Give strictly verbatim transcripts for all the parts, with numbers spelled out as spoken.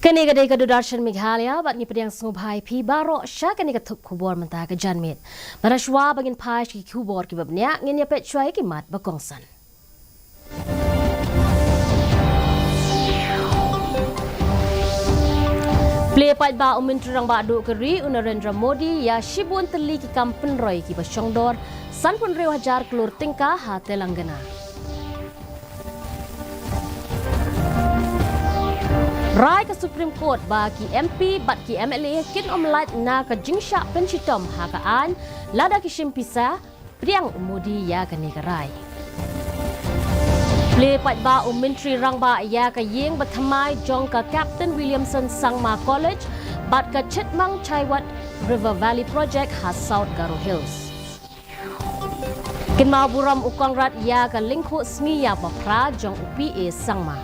Kane ka dei ka Doordarshan Meghalaya, bad ngi pdiang sngewbha ïa phi baroh sha kane ka thup khubor mynta ka janmiet. Bad hashwa ba ngin phai sha ki khubor kiba bniah, ngin ïa peit shuwa ïa ki mat ba kongsan. Plie paidbah u Myntri Rangbah Duh ka ri u Narendra Modi ïa shibun tylli ki kam pynroi kiba shongdor sanphew hynriew hajar klur tyngka ha Telangana. Rai ka Supreme Court ba ki M P bad ki M L A kin ym lait na ka jingshah pynshitom ha ka aiñ lada ki shim pisa, pdiang u Modi ïa kane ka rai. Plie paidbah u Myntri Rangbah ïa ka ïing bathymmai jong ka Captain Williamson Sangma College bad ka Chitmang Chaiwat River Valley Project ha South Garo Hills. Kynmaw burom u Conrad ïa ka lyngkhuh sngi ïa ba phra jong u P A Sangma.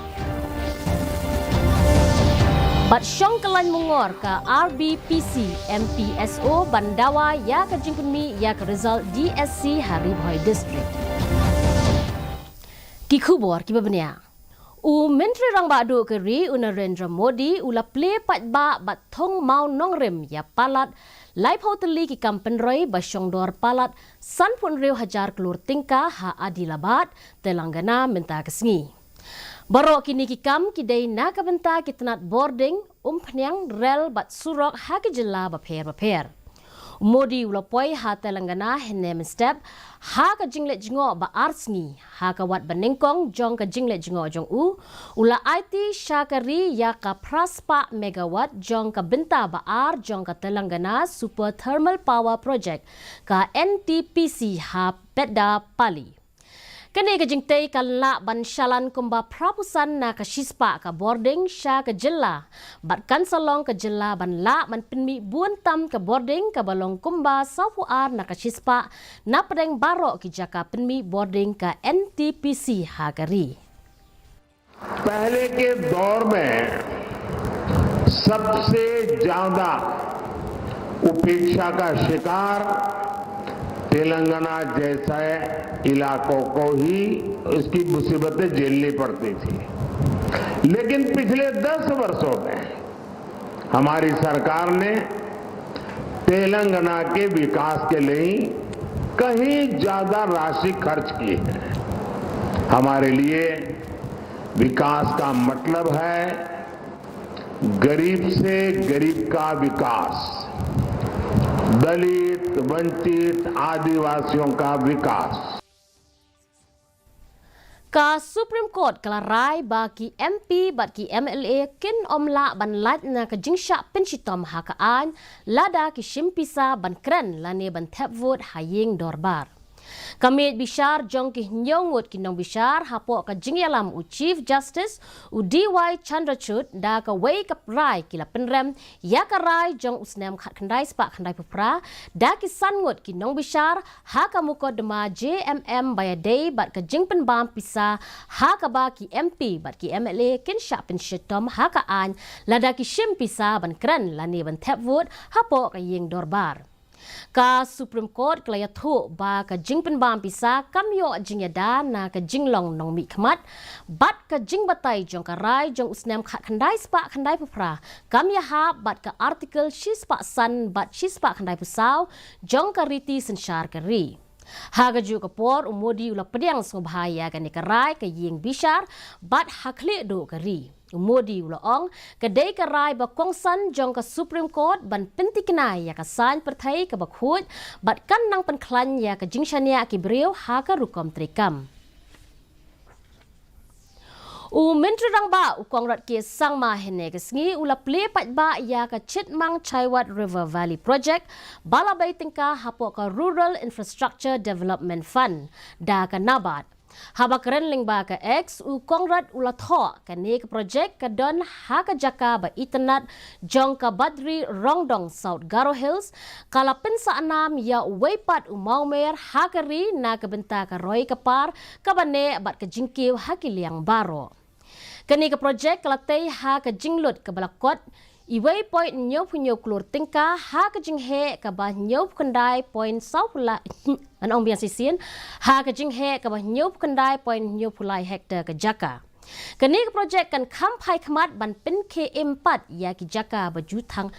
Bad shong kyllaiñ mungor ka R B P C M P S O ban dawa ïa ka jingpynmih ïa ka result D S C ha Ri Bhoi District. Ki khubor kiba bniah. U Myntri Rangbah Duh ka ri u Narendra Modi u la plie paidbah bad thung mawnongrim ïa palat laiphew tylli ki kam pynroi ba shongdor palat sanphew hynriew hajar klur tyngka ha Adilabad, Telangana mynta ka sngi. Baroh kine ki kam ki dei na ka bynta ki tnat bording, umphniang, rel bad surok ha ki jylla bapher bapher. U Modi u la poi ha Telangana hynne mynstep ha ka jingleit jngoh ba ar sngi ha ka wat banyngkong jong ka jingleit jngoh jong u, u la aiti sha ka ri ïa ka phra spah megawatt jong ka bynta ba ar jong ka Telangana Super Thermal Power Project, ka N T P C, ha Peddapalli. Kane ka jingtei kan lah ban shalan kumba phra phew san na ka shispah ka bording sha ka jylla, bad kan sa long ka jylla ban lah ban pynmih bun tam ka bording kaba long kumba sawphew ar na ka shispah na pdeng baroh ki jaka pynmih bording ka N T P C ha ka ri. पहले के दौर में सबसे ज्यादा उपेक्षा का शिकार तेलंगाना जैसे इलाकों को ही उसकी मुसीबतें झेलनी पड़ती थी। लेकिन पिछले दस वर्षों में हमारी सरकार ने तेलंगाना के विकास के लिए कहीं ज्यादा राशि खर्च की है। हमारे लिए विकास का मतलब है गरीब से गरीब का विकास, दलित, वंचित, आदिवासियों का विकास। Ka Supreme Court ka la rai ba ki M P bad ki M L A kin ym lah ban lait na ka jingshah pynshitom ha ka aiñ lada ki shim pisa ban kren lane ban thep vote ha ïing dorbar. Ka miej bishar jong ki hynñiew ngut ki nongbishar hapoh ka jingïalam u Chief Justice, u D Y Chandrachud, da kawei ka rai ki la pynrem ïa ka rai jong u snem khatkhyndai spah khyndaiphew phra da ki san ngut ki nongbishar ha ka mukotduma J M M ba ïadei bad ka jingpynbam pisa ha kaba ki M P bad ki M L A kin shah pynshitom ha ka aiñ lada ki shim pisa ban kren lane ban thep vote hapoh ka ïing dorbar. Ka Supreme Court ka la ïathuh ba ka jingpynbam pisa kam ïoh jingïada na ka jinglong nongmihkhmat bad ka jingbatai jong ka rai jong u snem khatkhyndai spah khyndaiphew phra kam ïahap bad ka Article shispah san bad shispah khyndaiphew saw jong ka riti synshar ka ri. Ha kajuh ka por u Modi u la pdiang sngewbha ïa kane ka rai ka ïing bishar bad ha khlieh duh ka ri. U Modi u la ong, ka dei ka rai ba kongsan jong ka Supreme Court ban pynthikna ïa ka saiñ pyrthei kaba khuid bad kan nang pynkhlaiñ ïa ka jingshaniah ki briew ha ka rukom treikam. U Myntri Rangbah u Conrad K Sangma hynne ka sngi u la plie paidbah ïa ka Chitmang Chaiwat River Valley Project ba la bei tyngka hapoh ka Rural Infrastructure Development Fund da ka NABARD. Haba kren lyngba ka X, u Conrad u la thoh kane ka project ka don ha ka jaka ba itynnad jong ka Badri Rongdong, South Garo Hills, ka la pynsah nam ïa uwei pat u mawmer ha ka ri na ka bynta ka roi ka par kaba neh bad ka jingkiew ha ki liang baroh. Kane ka project ka la tei ha ka jinglut kaba la kot iwei point hynñiewphew hynñiew klur tyngka ha ka jingheh kaba hynñiewphew khyndai point saw lai, ngan ong biang shisien, ha ka jingheh kaba hynñiewphew khyndai point hynñiewphew lai hektar ka jaka. Kane ka projek kan kham phai khmat ban pynkhie im pat ïa ki jaka ba ju thang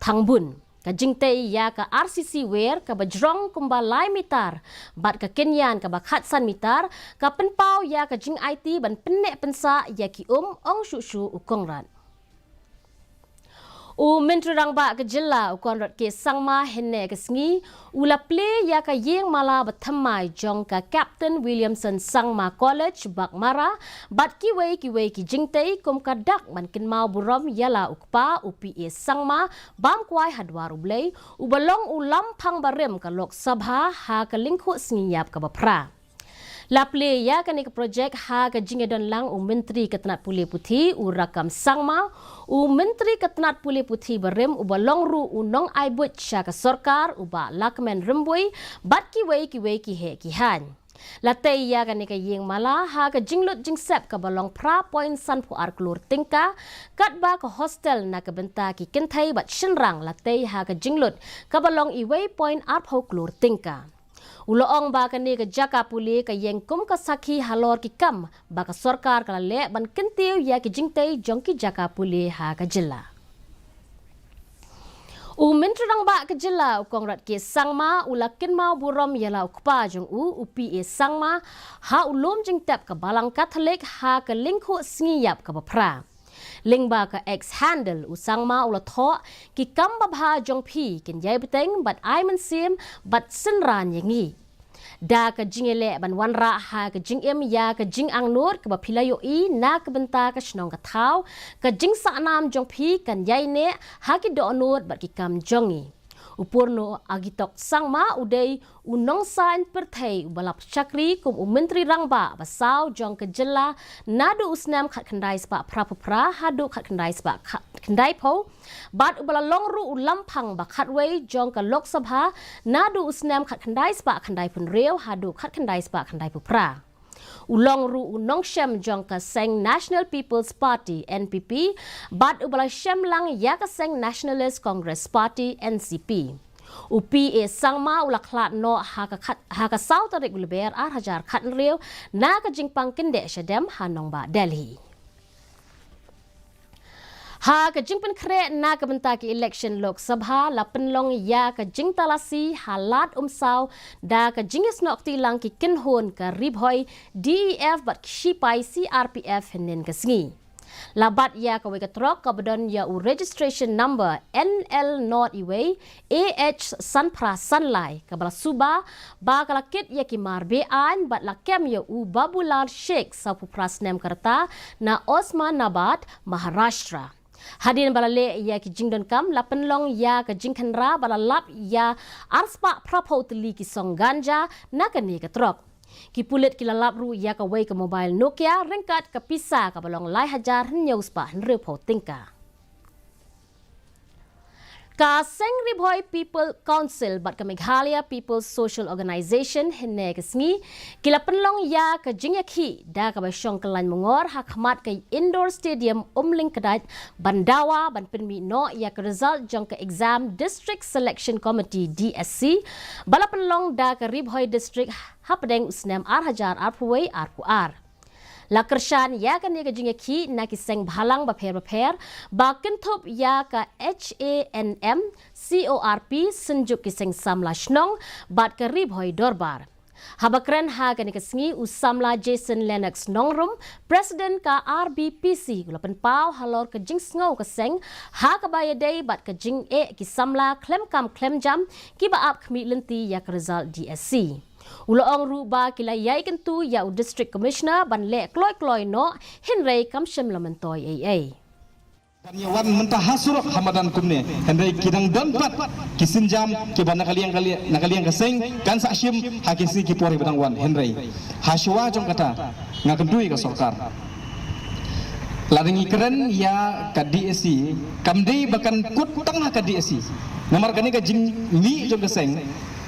thangbun. Ka jingtei ïa ka R C C Wer kaba jrong kumba lai mitar bad ka kynïan kaba khatsan mitar ka pynpaw ïa ka jingaiti ban pynneh pynsah ïa ki um, ong shuh shuh u Conrad. U Myntri Rangbah ka jylla u Conrad K Sangma hynne ka sngi u la plie ïa ka ïing mala ba thymmai jong ka Captain Williamson Sangma College, Baghmara, bad kiwei kiwei ki jingtei kum ka dak ban kynmaw burom ïa la u kpa u P A Sangma bam kwai ha dwar U Blei, uba long u lamphang barim ka Lok Sabha ha ka lyngkhuh sngi ïap kaba phra. La plie ïa kane ka projek ha ka jingïadon lang u Myntri ka tnat pule puthi u Rakkam Sangma, u Myntri ka tnat pule puthi barim uba long ruh u nongai buit sha ka sorkar u Bah Lahkmen Rymbui, bad kiwei kiwei ki heh ki haiñ. La tei ïa kane ka ïing mala ha ka jinglut jingsep kaba long phra point sanphew ar klur tyngka, katba ka hostel na ka bynta ki kynthei bad shynrang la tei ha ka jinglut kaba long iwei point arphew klur tyngka. U la ong ba kane ka jaka pule ka ïeng kum ka sakhi halor ki kam ba ka sorkar ka la leh ban kyntiew ïa ki jingtei jong ki jaka pule ha ka jylla. U Myntri Rangbah ka jylla u Conrad K Sangma u la kynmaw burom ïa la u kpa jong u, u P A Sangma, ha u lum jingtep ka Balang Katholik ha ka lyngkhuh sngi ïap kaba phra. Lyngba ka X handle u Sangma u la thoh, ki kam babha jong phi kin ïai bteng bad ai mynsiem bad synran ïa ngi. Da ka jingïaleh ban wanrah ha ka jingim ïa ka jingangnud kaba phi la ïohi na ka bynta ka shnong ka thaw, ka jingsahnam jong phi kan ïai neh ha ki dohnud bad ki kam jong ngi. U Purno Agitok Sangma u dei u nongsaiñ pyrthei uba la shakri kum u Myntri Rangbah ba saw jong ka jylla naduh u snem khatkhyndai spah phraphew phra haduh khatkhyndai spah kha-, khyndaiphew, bad uba la long ruh u lamphang ba khatwei jong ka Lok Sabha naduh u snem khatkhyndai spah khyndaiphew hynriew haduh khatkhyndai spah khyndaiphew phra. U long ruh u nongshem jong ka seng National People's Party, N P P, bad uba la shem lang ïa ka seng Nationalist Congress Party, N C P. U P A Sangma u la khlad noh ha ka khat, ha ka saw tarik u Lber ar hajar khathynriew na ka jingpang kyndeh shadem ha nongbah Delhi. Ha ka jingpynkhreh na ka bynta ki election Lok Sabha la pynlong ïa ka jingtalasi ha Lad Umsaw da ka jingïasnoh kti lang ki kynhun ka Ri Bhoi D E F bad ki shipai C R P F hynnin ka sngi. La bat ïa kawei ka trok kaba don ïa u registration number N L not iwei A H sanphra sanlai kaba la suba ba ka la kit ïa ki mar be-aiñ bad la kem ïa u Babulal Sheikh sawphew phra snem ka rta na Osmanabad, Maharashtra. Hadien ba la leh ïa ki jingdonkam la pynlong ïa ka jingkhynra ba la lap ïa arspah phraphew tylli ki song ganja na kane ka trok. Ki pulit ki la lap ruh ïa kawei ka mobile Nokia ryngkat ka pisa kaba long lai hajar hynñiew spah hynriewphew tyngka. Ka Seng Ri Bhoi People Council bad ka Meghalaya People's Social Organization hynne ka sngi ki la pynlong ïa ka jingïakhih da kaba shong kyllaiñ mongor ha khmat ka Indoor Stadium Umlyngkdait ban dawa ban pynmih noh ïa ka result jong ka exam District Selection Committee, D S C, ba la pynlong da ka Ri Bhoi District hapdeng u snem ar hajar arphew wei arphew ar. La kyrshan ïa kane ka jingïakhih na ki seng bhalang bapher bapher ba kynthup ïa ka H A N M, C O R P, Synjuk ki Seng Samla Shnong bad ka Ri Bhoi Dorbar. Haba kren ha kane ka sngi u Samla Jason Lennox Nongrum, President ka R B P C, u la pynpaw halor ka jingsngew ka seng ha kaba ïadei bad ka jingeh ki samla khlem kam khlem jam kiba ap khmih lynti ïa ka result D S C. U la ong ruh ba ki la ïai kyntu ïa u District Commissioner ban leh kloi kloi noh, hynrei kam shym la myntoi ei ei. Ban ïa wan mynta ha surok ha madan kumne, hynrei ki dang don pat ki sienjam kiba na ka liang ka liang, na ka liang ka seng kan sa shim ha ki sngi ki por ba dang wan, hynrei ha shuwa jong kata nga kyntu ïa ka sorkar. Lada ngi kren ïa ka D S C, kam dei ba kan kut tang ha ka D S C. Namar kane ka jingmih jong ka seng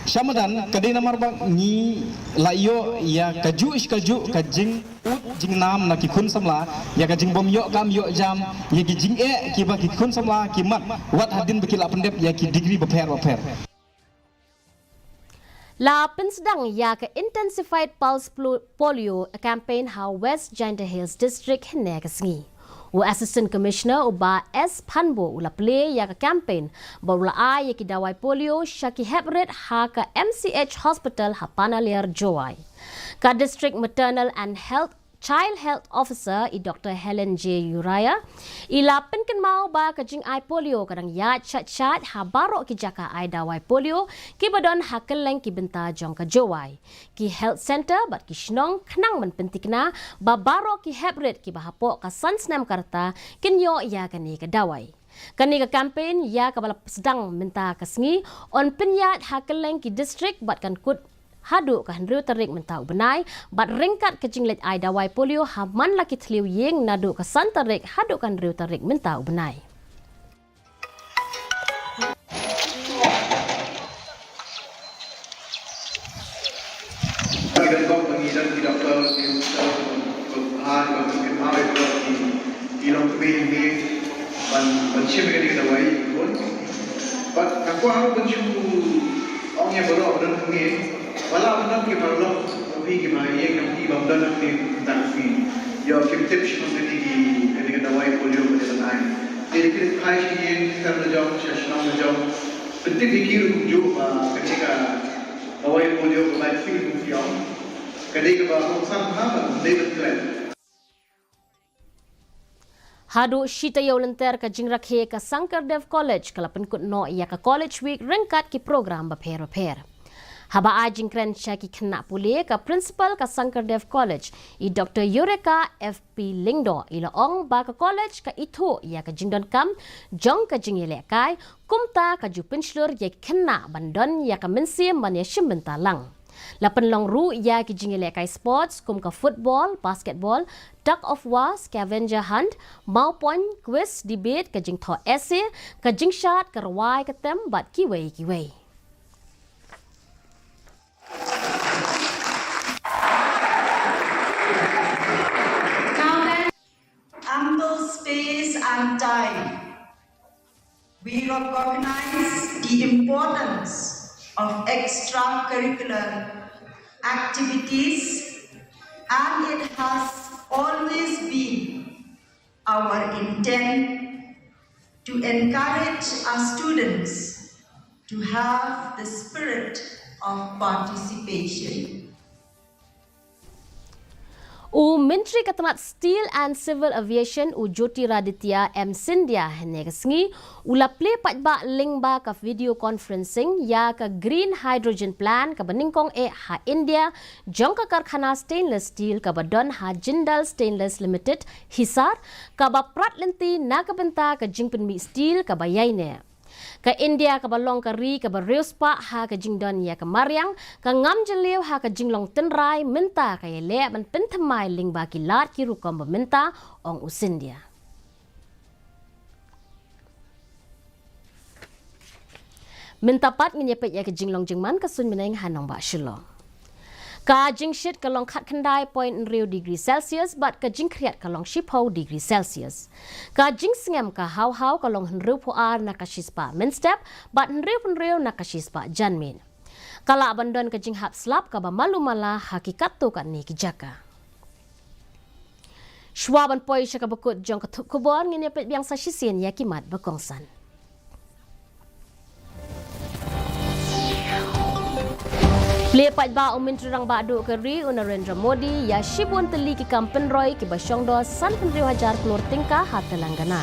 sha madan ka dei namar ba ngi la ïoh ïa kajuh shi kajuh ka jingud jingnam na ki khun samla, ïa ka jingbym ïoh kam ïoh jam, ïa ki jingeh kiba ki khun samla ki mad wat hadien ba ki la pyndep ïa ki degree bapher bapher. La pynsdang ïa ka Intensified Pulse Plo-, Polio Campaign ha West Jaintia Hills District hynne ka sngi. U Assistant Commissioner u Bah S Phanbo u la plie ïa ka campaign bad u la ai ïa ki dawai polio sha ki heprit ha ka M C H Hospital ha Panaliar, Jowai. Ka District Maternal and Health Child Health Officer i Doctor Helen J Uriah i la pynkynmaw ba ka jingai polio ka dang ïaid shait shait ha baroh ki jaka ai dawai polio kiba don ha kylleng ki bynta jong ka Jowai, ki health centre bad ki shnong, khnang ban pyntikna ba baroh ki heprit kiba hapoh ka san snem ka rta kin ïoh ïa kane ka dawai. Kane ka campaign ïa kaba la sdang mynta ka sngi yn pynïaid ha kylleng ki district bad kan kut haduh ka hynriew tarik mynta u bnai, bad ryngkat ka jingleit ai dawai polio ha man la ki thliew ïing naduh ka san tarik haduh ka hynriew tarik mynta u bnai. Ngi don bok, ngi don ki doktor, ki doktor, ki ba bha, ki ba pynkyndit, ki ba ki, ki long kmie, kmie ban, ban shim ïa kane ka dawai bun. Bad nga kwah ruh ban shu ong ïa baroh ba don hangne, ba lah ban don ki paralok ba phi, ki ba ïeng, ki bym don hangne, tang phi. Ïoh kim tip shaphang kane ki, kane ka dawai polio ba dei ban ai. Te ki leit phai sha ïing, sha la jong, sha shnong la jong, pyntip ïa ki ruh kumjuh ba kane ka dawai polio kaba phi, phi ong, ka dei kaba kongsan bha, ba dei ban klet. Haduh shi taïew lynter ka jingrakhe ka Sankardev College ka la pynkut noh ïa ka College Week ryngkat ki program bapher bapher. Haba ai jingkren sha ki khynnah pule, ka Principal ka Sankardev College, i Doktor Eureka F P Lyngdoh, i la ong ba ka college ka ithuh ïa ka jingdonkam jong ka jingïalehkai, kumta ka ju pynshlur ïa ki khynnah ban don ïa ka mynsiem ban ïashim bynta lang. La pynlong ruh ïa ki jingïalehkai sports kum ka football, basketball, tug of war, scavenger hunt, mawpoiñ, quiz, debate, ka jingthoh essay, ka jingshad, ka rwai, ka tem bad kiwei kiwei. Now then, ample space and time. We recognize the importance of extracurricular activities, and it has always been our intent to encourage our students to have the spirit of participation. U Myntri ka tnat Steel and Civil Aviation, u Jyotiraditya M Scindia, hynne ka sngi u la plie paidbah lyngba ka video conferencing ïa ka Green Hydrogen Plant kaba nyngkong eh ha India jong ka karkhana stainless steel kaba don ha Jindal Stainless Limited, Hisar, kaba prat lynti na ka bynta ka jingpynmih steel kaba ïaineh. Ka India kaba long ka ri kaba riewspah ha ka jingdon ïa ka mariang, ka ngam jylliew ha ka jinglong tynrai, mynta ka ïaleh ban pynthymmai lyngba ki lad ki rukom ba mynta, ong u Scindia. Mynta pat ngin ïa peit ïa ka jinglong jingman ka suiñ bneng ha nongbah Shillong. Ka jingshit ka long khatkhyndai point hynriew degree Celsius bad ka jingkhriat ka long shiphew degree Celsius. Ka jingsngem ka haw haw ka long hynriewphew ar na ka shispah mynstep bad hynriewphew hynriew na ka shispah janmiet. Ka lah ban don ka jinghap slap kaba malu mala ha ki katto katne ki jaka. Shuwa ban poi sha kaba kut jong ka thup khubor, ngin ïa peit biang sa shisien ïa ki mat ba kongsan. Plie paidbah u Myntri Rangbah Duh ka ri u Narendra Modi ïa shibun tylli ki kam pynroi kiba shongdor sanphew hynriew hajar klur tyngka ha Telangana.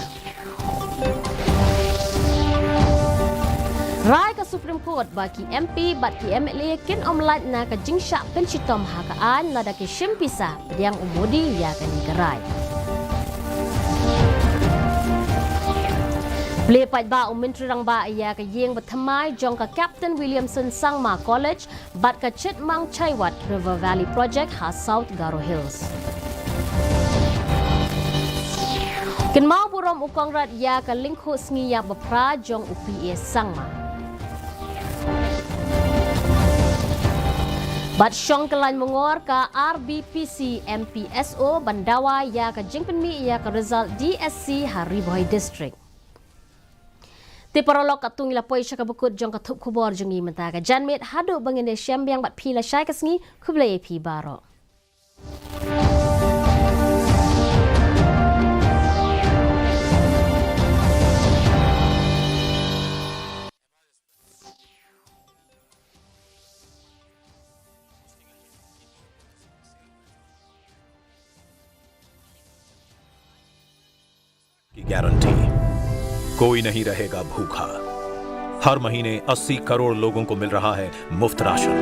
Rai ka Supreme Court ba ki M P bad ki M L A kin ym lait na ka jingshah pynshitom ha ka aiñ lada ki shim pisa, pdiang u Modi ïa kane ka rai. Plie paidbah u Myntri Rangbah ïa ka ïing bathymmai jong ka Captain Williamson Sangma College bad ka Chitmang Chaiwat River Valley Project ha South Garo Hills. Kynmaw burom u Conrad ïa ka lyngkhuh sngi ïap ba phra jong u P A Sangma. Bad shong kyllaiñ mongor ka R B P C M P S O ban dawa ïa ka jingpynmih ïa ka result D S C ha Ri Bhoi District. Te paralok, katto ngi la poi sha kaba kut jong ka thup khubor jong ngi mynta ka janmiet. Haduh ba ngin ïashem biang bad phi lashai ka sngi, khublei ïa phi baroh. की गारंटी, कोई नहीं रहेगा भूखा। हर महीने अस्सी करोड़ लोगों को मिल रहा है मुफ्त राशन।